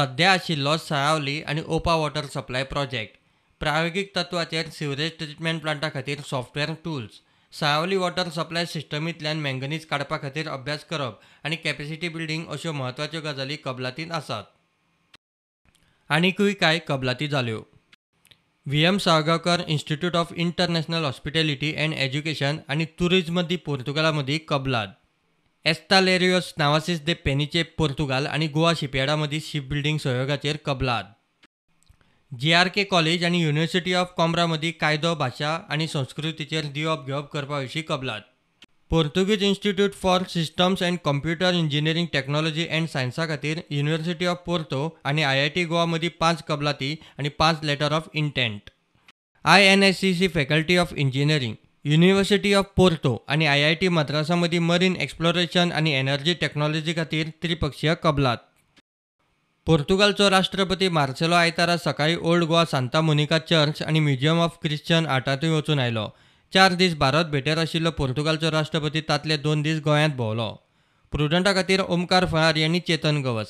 सध्या आशिल्लो साळावली आनी ओपा वॉटर सप्लाय प्रोजेक्ट, प्रायोगीक तत्वाचेर सिवरेज ट्रिटमेंट प्लांटा खातीर software tools, Salaulim water supply सिस्टमींतल्यान manganese काडपा खातीर अभ्यास करप आनी कॅपेसिटी बिल्डींग अश्यो म्हत्वाच्यो गजाली कबलातींत आसात. आनिकूय कांय कबलाती जाल्यो. V M Salgaocar institute of international hospitality and education आनी तुरिज्म दी पोर्तुगाला मदीं कबलात. एस्तालेरियोस नावासीस दे पेनिचे पोर्तुगाल आनी गोवा शिपयार्डा मदीं शिप बिल्डींग सहयोगाचेर कबलात. जीआरके कॉलेज आनी युनिव्हर्सिटी ऑफ कॉम्ब्रा मदीं कायदो, भाशा आनी संस्कृतीचेर दिवप घेवप करपा विशीं कबलात. Portuguese institute for systems and computer engineering technology and सायन्सा खातीर युनिव्हर्सिटी ऑफ पोर्तो आनी आयआयटी गोवा मदीं 5 कबलाती आनी 5 letter of intent. INSEC faculty of engineering, university of Porto आनी आयआयटी मद्रासा मदीं मरीन एक्सप्लोरेशन आनी एनर्जी टॅक्नॉलॉजी खातीर त्रिपक्षीय कबलात. पोर्तुगालचो राष्ट्रपती मार्सेलो आयतारा सकाळीं Old Goa Santa Monica church आनी म्युझियम ऑफ क्रिश्चन आर्टांतूय वचून आयलो. 4 दीस भारत भेटेर आशिल्लो पोर्तुगालचो राष्ट्रपती तांतले 2 दीस गोंयांत भोंवलो. प्रुडंटा खातीर ओमकार फळारी आनी चेतन गवस.